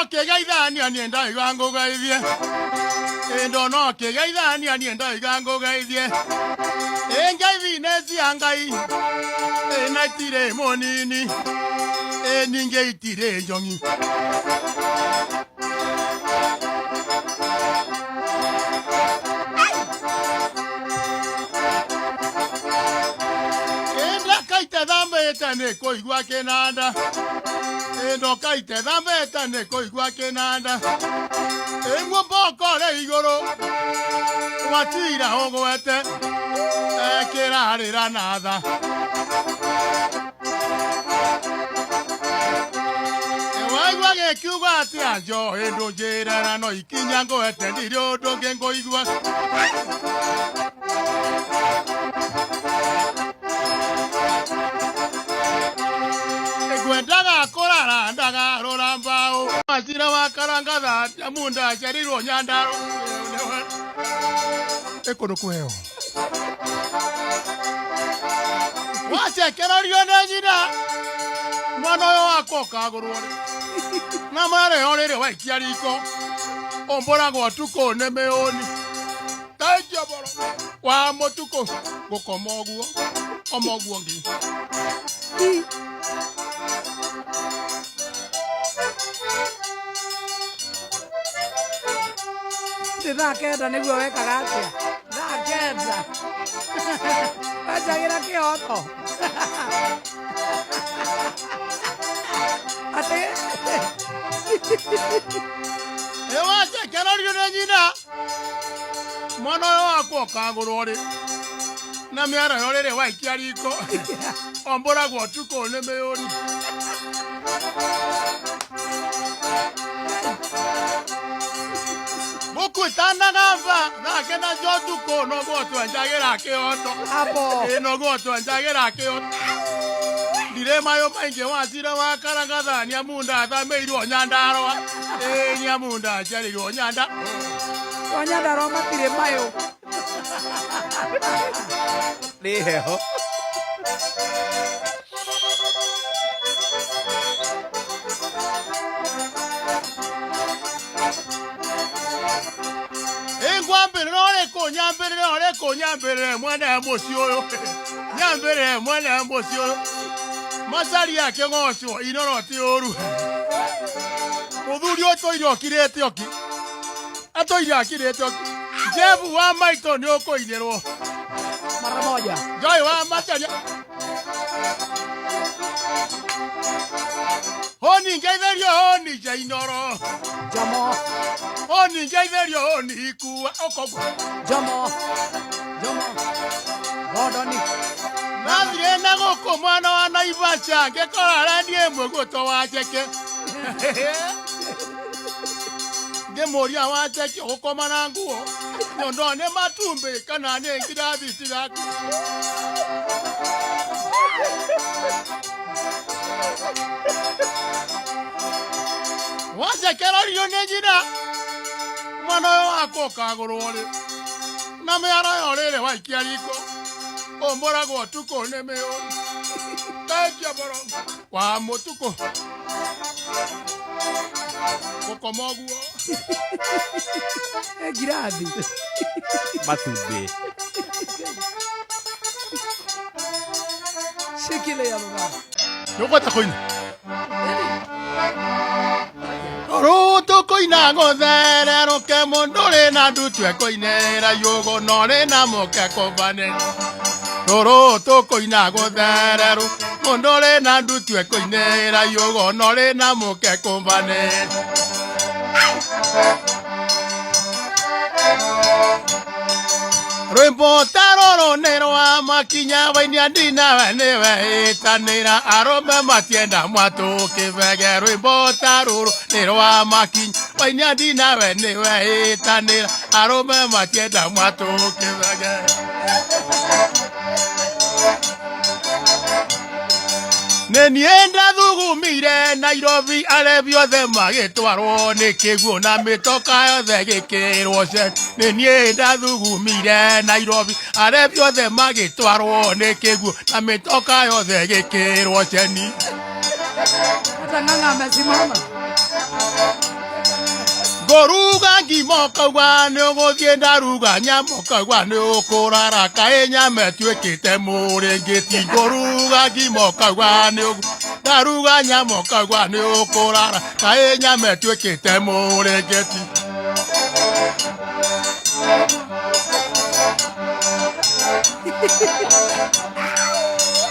ũkĩgeithania niĩ ndaiga ngũgeithie. Ĩ ndona ũkĩgeithania niĩ ndaiga ngũgeithie. Ĩ ngeithi nĩ cia Ngai. Ĩ na itirĩ mũnini. Ĩ ningĩ itirĩ njong'i. Ĩndakaite thambĩte nĩ kũigua kĩnanda. Ĩndokaite thambĩte nĩ kũigua kĩnanda. Ĩmuomboko rĩ igũrũ watira ũgwete ekĩrarĩra na tha. Waigua gĩkiuga atĩa njohi ndũnjĩre na no ikinya ngwete ndirĩ ũndũ ũngĩ ngũigua. Ngwendaga kũrara ndagarũra mbaũ. Macira wa karangatha nyamunda aciarirwo Nyandarua. Ĩ kũndũ kweo. Wacekererio nĩ nyina mwana ũyũ wakwa ũkagũrwo rĩ na marĩho rĩrĩ waikia riko ũmbũragwo ũtukũ nĩ mĩũni thengia boro wa mũtukũ gũkoma ũguo koma ũguo ngĩ. Nĩ 9:00 nĩguo wekaga atĩa? 9:00. Wenjagĩra kĩoto. Atĩ Ĩ wacekererio nĩ nyina mwana ũyũ wakwa ũkagũrwo rĩ na mĩarayo rĩrĩ waikia riko ombũragwo ũtukũ nĩ mĩũri. Mbũkũ itanagamba nake nacio ũtukũ noguo twenjagĩra kĩondo. Abo. Ĩ noguo twenjagĩra kĩondo. Ndirĩ mayũ maingĩ wacira wa karangatha nĩamu ndathamĩirwo Nyandarũa. Ĩ nĩamu ndaciarĩirwo Nyanda. Kwa Nyandarũa matirĩ mayũ. Nĩ heho. Ingwambĩrĩra ũrĩkũ nyambĩrĩre ũrĩkũ nyambĩrĩre mwene mũciĩ ũyũ nyambĩrĩre mwene mũciĩ ũyũ macari akĩgocwo inoro ti ũru mũthuri ũtũire ũkirĩte ũki atũire akirĩte ũki Jebu wa maitũ nĩ ũkũinĩrwo Mara moja. Joy wa macaria honi ngeithĩrio honi jainoro Jomo. Honi ngeithĩrio honi ikua ũkogwo Jomo. Jomo. Gordoni. Nathire na gũkũ mwana wa Naivasha ngĩkora rendi ĩmwe gũtwo wa njeke ngĩmũria wa njeke ũgũkoma na nguo nyondo nĩ matumbĩ kana nĩ ngirathi tigaku. Wacekererio nĩ nyina mwana ũyũ wakwa ũkagũrwo rĩ na mĩarayo rĩrĩ waikia riko ũmbũragwo ũtukũ nĩ mĩũru thengia boro wa mũtukũ gũkoma ũguo. Ĩ ngirathi. Matumbĩ. Shikilia baba. Nĩũkwenda kũina? Rũtũkũina gũthererũke mũndũ rĩ na ndutue kũinĩra yũgũ no rĩ na mũke kũbane. Rũrũ tũkũina gũthererũ mũndũ rĩ na ndutue kũinĩra yũgũ no rĩ na mũke kũbane. Rwĩmbo ta rũrũ nĩ rwa makinya wainia ndinawe nĩwe ĩtanĩra arũme matienda mwatũ kĩbege. Rwĩmbo ta rũrũ nĩ rwa makinya wainia ndinawe nĩwe ĩtanĩra arũme matienda mwatũ kĩbege. Nĩ niĩ ndathugumire Nairobi arebi othe magĩtwarwo nĩ kĩguũ na mĩtoka yothe gĩkĩrwo ceki. Nĩ niĩ ndathugumire Nairobi arebi othe magĩtwarwo nĩ kĩguũ na mĩtoka yothe gĩkĩrwo ceni. Hata Ng'ang'a amesimama. Ngũruga ngima ũkauga nĩ ũgũthiĩ, ndaruga nyama ũkauga nĩ ũkũrara, kaĩ nyama ĩtuĩkĩte mũrĩngĩti. Ngũruga ngima ũkauga nĩ ũgũ ndaruga nyama ũkauga nĩ ũkũrara, kaĩ nyama ĩtuĩkĩte mũrĩngĩti.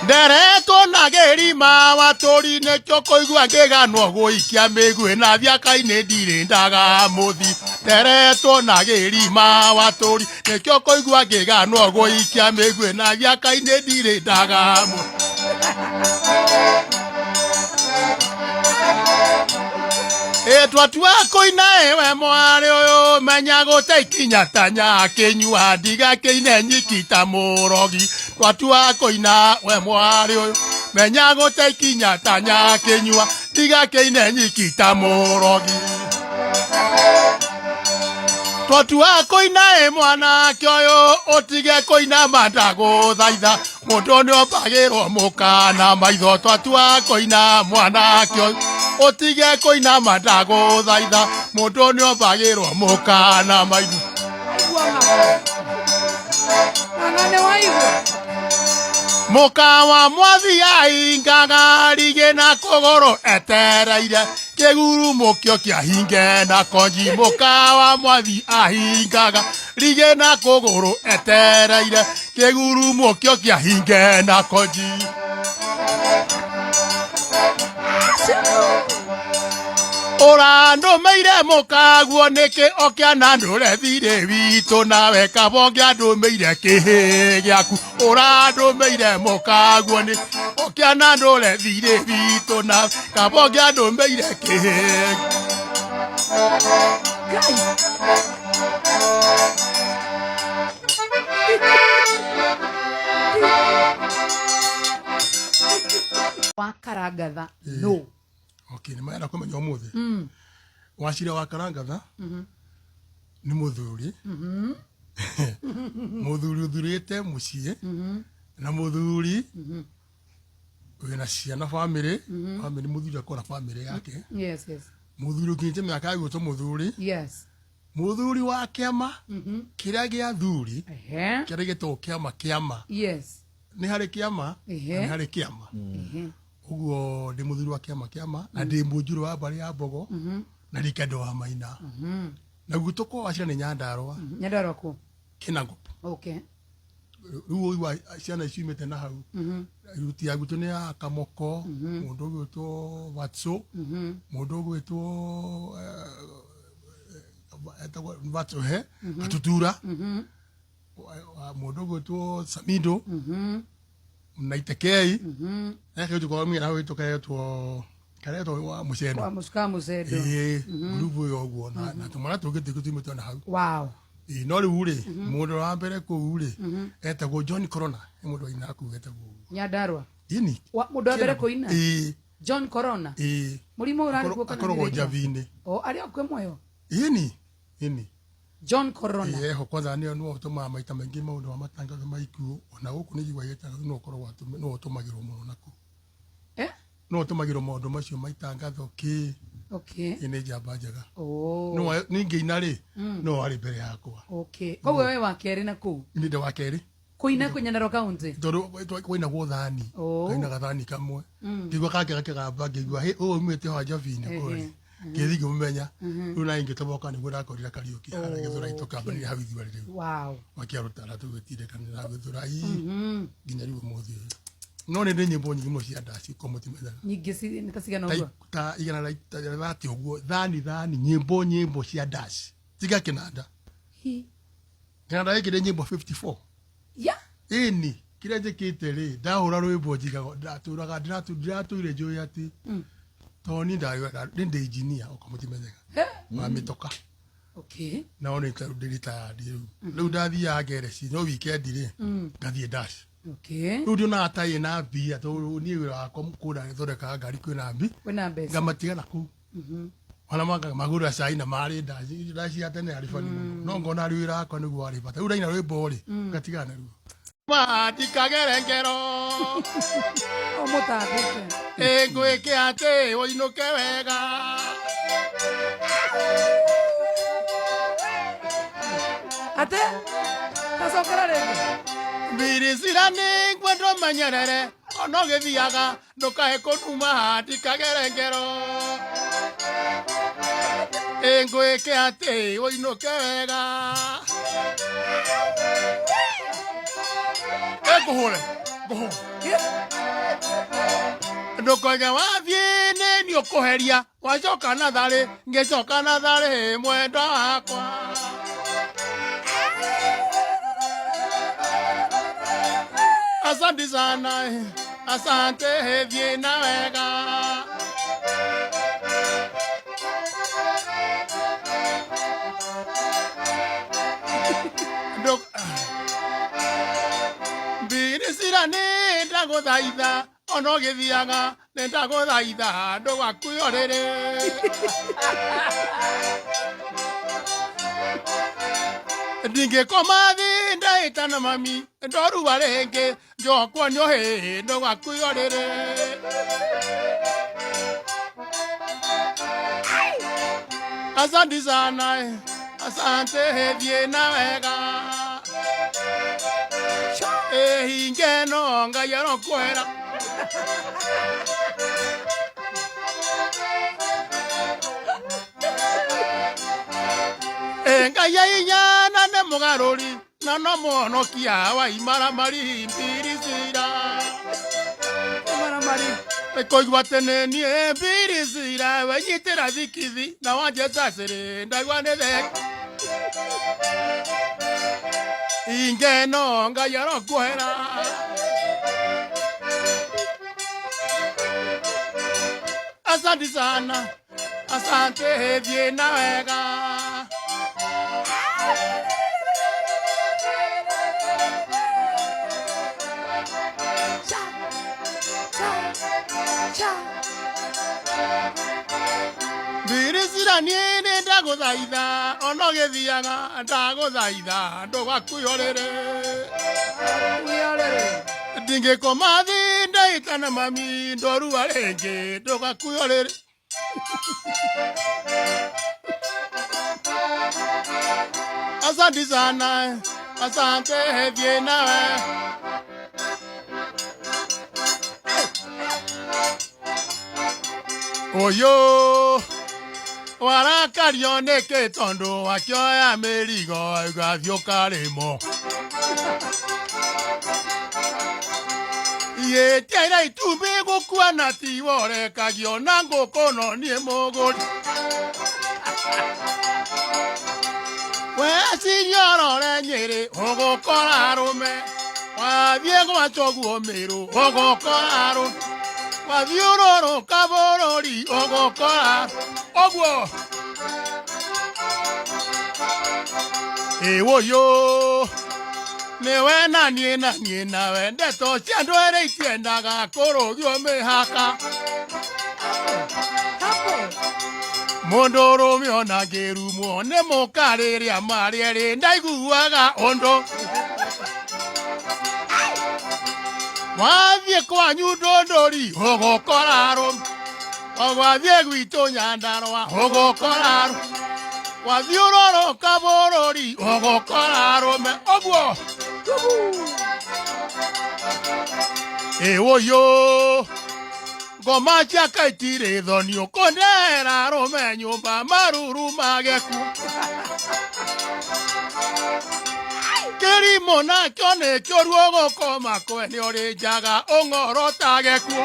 Nderetwo na gĩrima watũri nĩkĩo kũigua ngĩganwo gũikia mĩguĩ na thiaka-inĩ ndirĩ ndaga mũthi. Nderetwo na gĩrima watũri nĩkĩo kũigua ngĩganwo gũikia mĩguĩ na thiaka-inĩ ndirĩ ndaga mũthi. Ĩtwatua kũina ĩwe mwarĩ ũyũ menya gũte ikinya ta nyakĩnyua ndiga kĩine nyiki ta mũrogi. Twatua kũina we mwarĩ ũyũ menya gũte ikinya ta nyakĩnyua ndiga kĩine nyiki ta mũrogi. Twatua kũina ĩ mwanake ũyũ ũtige kũina mandagũthaitha mũndũ nĩombagĩrwo mũkana maitho. Twatua kũina mwanake ũyũ ũtige kũina mandagũthaitha mũndũ nĩombagĩrwo mũkana maitho. Aigua ng'ang'a. Ng'ang'a nĩ waigua. Mũkawa mwathi aingaga rigĩ na kũgũrũ etereire kĩgurumũkio kĩa hinge na konji. Mũkawa mwathi ahingaga rigĩ na kũgũrũ etereire kĩgurumũkio kĩa hinge na konji. Ũrandũmĩire mũkaguo nĩkĩ ũkĩanandũre thirĩ witũ nawe kaba ũngĩandũmĩire kĩhĩ gĩaku. Ũrandũmĩire mũkaguo nĩkĩ ũkĩanandũre thirĩ witũ nawe kaba ũngĩandũmĩire kĩhĩ. Ngai. Wa Karangatha no. Okay, nĩ marenda kũmenya ũmũthĩ Wachira wa Karangatha nĩ mũthuri mũthuri ũthurĩte mũciĩ na mũthuri wĩna ciana bamĩrĩ bamĩrĩ mũthuri akorwo na bamĩrĩ yake. Yes. Mũthuri ũkinyĩte mĩaka ya gwĩtwo mũthuri. Yes. Mũthuri wa kĩama kĩrĩa gĩa thuri Ehe. kĩrĩa gĩtagwo kĩama kĩama. Yes. Nĩ harĩ kĩama Ehe. na nĩ harĩ kĩama. Ũguo ndĩ mũthuri wa kĩama kĩama na ndĩ mũnjũrũ wa mbarĩ ya Mbogo na ndĩ kendo wa Maina na gwitũ kwa Wachira nĩ Nyandarũa. Nyandarũa kũ? Kĩnangop. Okay. Rĩu ũigua ciana icio imĩte na hau ruti ya gwitũ nĩ ya Kamoko, mũndũ ũgwĩtwo Watso, mũndũ ũgwĩtwo etagwo Watso he Gatutura, mũndũ ũgwĩtwo Samido na Itekei eke tukorwo hau karetwo karetwo wa Mũcendo. Kwa musuka Mũcendo. Ĩĩ, ngurubu ĩyo ũguo na tũmwana tũngĩ tũingĩ tumĩte na hau. Wow. Ĩĩ, no rĩu rĩ mũndũ wa mbere kũu rĩ etagwo John Corona, nĩ mũndũ wainaga kũu etagwo ũguo. Nyandarũa. Ĩni. Wa mũndũ wa mbere kũina? Ĩĩ. John Corona. Ĩĩ. Mũrimũ ũrarĩ kuo kana akoragwo nĩ rĩtwa? Njabi-inĩ. O arĩ o kwĩ muoyo. Ĩni ĩni. John Corona. Ĩĩ, eho kwanza nĩo nĩwe ũtũmaga maita maingĩ maũndũ ma matangatho ma ikuũ ona gũkũ nĩ njiguaga itangatho nĩwe ũkoragwo nĩwe ũtũmagĩrwo mũno nakuo. Eh? Nĩwe ũtũmagĩrwo maũndũ macio ma itangatho kĩ. Okay. Ĩ nĩ njamba njega. Oh. Nĩwe ningĩina rĩ nĩwe warĩ mbere yakwa. Okay. Koguo we wa kerĩ na kũu. Nĩ ndĩ wa kerĩ. Kũina kũ Nyandarua County. Tondũ kwainagwo thani. Oh. Kainaga thani kamwe. Ngĩigua kangĩ gakĩgamba ngĩigua hĩ ũyũ umĩte haha Njabi-inĩ kũrĩa. Ngĩthiĩ ngĩmũmenya. Rĩu naĩ ngĩtoboka nĩguo ndakorire Kariũki harĩa Gĩthũrai tũkambanĩria hau ithua rĩu. Wow. Wakia rũtara tũgĩtire kanitha Gĩthũrai nginya rĩu ũmũthĩ ũyũ. No nĩ ndĩ nyĩmbo nyingĩ mũno cia ndaci ko mũtimenyaga. Nyingĩ nĩ ta cigana ũguo? Ta igana rĩa thate ũguo. Thani thani nyĩmbo nyĩmbo cia ndaci. Tiga kĩnanda. Hi. Kĩnanda gĩkĩ nĩ nyĩmbo 54. Ya. Ĩni, kĩrĩa njĩkĩte rĩ, ndahũra rwĩmbo njigaga, ndatũraga, ndĩratũire njũĩ atĩ, tondũ niĩ nĩ ndĩ engineer, okorwo mũtimenyaga, wa mĩtoka. Okay. No nĩ ndĩ retired rĩu. Rĩu ndathiaga ngereci, no weekend rĩ, ngathiĩ dash. Okay. Rĩu ndionaga ta ĩna mbia, tondũ niĩ wĩra wakwa kũrĩa thondekaga ngari kwĩna mbi. Kwĩna mbeca. Ngamatiga na kũu. Ona manga magũra cai na marĩ ndaci, ndaci ya tene yarĩ bani mũno. No ngona arĩ wĩra wakwa nĩguo warĩ bata. Rĩu ndaina rwĩmbo rĩ, ngatigana naruo. Ndikagere ngero. Ũmũtambĩte. Ĩ ngwĩke atĩ ũinũke wega. Atĩ tacokera rĩngĩ. Mbiricira nĩ ngwenda ũmenyerere ona ũgĩthiaga ndũkae kũnuma ndikagere ngero ĩngwĩke atĩ ũinũke wega ĩngũhũre ngũhũre ndũkoige wathiĩ nĩ niĩ ũkũheria wacoka na tharĩ ngĩcoka na tharĩ mwendwa wakwa. Asante sana, asante, thiĩ na wega. Mbiricira nĩ ndagũthaitha ona ũgĩthiaga nĩ ndagũthaitha ndũgakuo rĩrĩ ndingĩkoma thĩ ndaĩtana mami ndoruga rĩngĩ njokwo nĩ ũhĩ ndũgakuo rĩrĩ. Asante sana, asante, thiĩ na wega. Ĩhinge no Ngai arokwera. Ngai ainyana nĩ mũgarũri na no mũhonokia wa imaramari mbiricira. Maramari. Kũigua tene niĩ mbiricira wenyitĩra thikithi na wanjecacĩrĩ ndaigua nĩ theki ingeno Ngai arokuohera. Asante sana, asante, thiĩ na wega. Cha cha cha. Mbiricira niĩ nĩ ndagũthaitha ona ũgĩthiaga ndagũthaitha ndũgakuo rĩrĩ. Kuo rĩrĩ. Ndingĩkoma thĩ ndaĩtana mami ndorua rĩngĩ ndũgakuo rĩrĩ. Asante sana, asante, thiĩ nawe. Ũyũ warakario nĩkĩ tondũ wakĩoya mĩrigo ĩgathiĩ ũkarĩmwo yĩtiaira itumbĩ gũkua na tiwo ũrekagio na ngũkũ no niĩ mũgũri weciria ũrore Nyĩrĩ ũgũkora arũme wathiĩ gwa Choguo Mĩrũ ũgũkora arũme wathiũrũrũka bũrũri ũgũkora ũguo ĩwũyũ nĩwe na niĩ na niĩ nawe ndeto cia andũ erĩ itiendaga kũrũgio mĩhaka. Hapo. Mũndũ ũrũme ona ngĩrumwo nĩ mũka rĩrĩa marĩ erĩ ndaiguaga ũndũ wathiĩ kwanyu ndũndũri ũgũkora arũme ũgwathiĩ gwitũ Nyandarũa ũgũkora arũme wathiũrũrũka bũrũri ũgũkora arũme ũguo ĩwũyũ ngoma ciaka itirĩ thoni ũkũndehera arũme nyũmba maruru mageku kĩrimũ nakĩo nĩkĩo ruo gũkoma kwe nĩ ũrĩ njaga ũng'oro ta gĩkuũ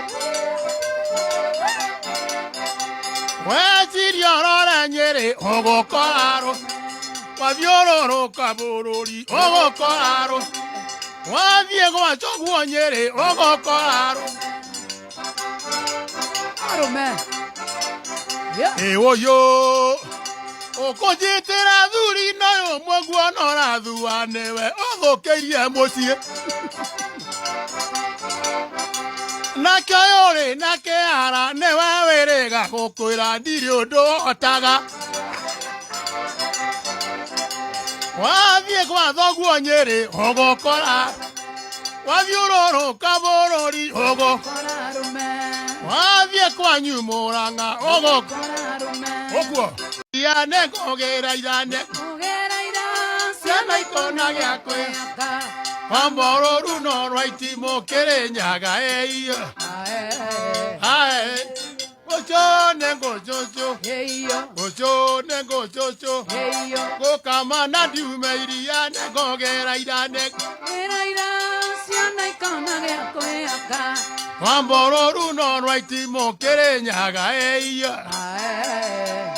weciria ũrore Nyĩrĩ ũgũkora arũme wathiũrũrũka bũrũri ũgũkora arũme wathiĩ gwa Choguo Nyĩrĩ ũgũkora arũme. Arũme. Yeah. Ĩwũyũ ũkũnjitĩra thuri nayo mũguo no rathua nĩwe ũthũkĩirie mũciĩ nake ũyũ ũrĩ na kĩara nĩwe wĩrĩga gũkwĩra ndirĩ ũndũ hotaga wathiĩ gwa thoguo Nyĩrĩ ũgũkora wathiũrũrũka bũrũri ũgũ Kora arũme. Wathiĩ Gũthiĩ kwanyu Mũrang'a ũgũkora Kora arũme. Ũguo ia nĩngũgĩra ithane. Kũgĩra ira. Ciana ikona gĩa kwĩhaka. Kwamborũru no rwa itimũ Kĩrĩnyaga ĩiyo. Ae. Ae gũcũ nĩ ngũcũcũ. Ĩiyo. Gũcũ nĩ ngũcũcũ. Ĩiyo. Gũkama na ndiume iria nĩngũgĩra ithane. Gĩra ira ciana ikona gĩa kwĩhaka. Kwamborũru no rwa itimũ Kĩrĩnyaga ĩiyo. Ae.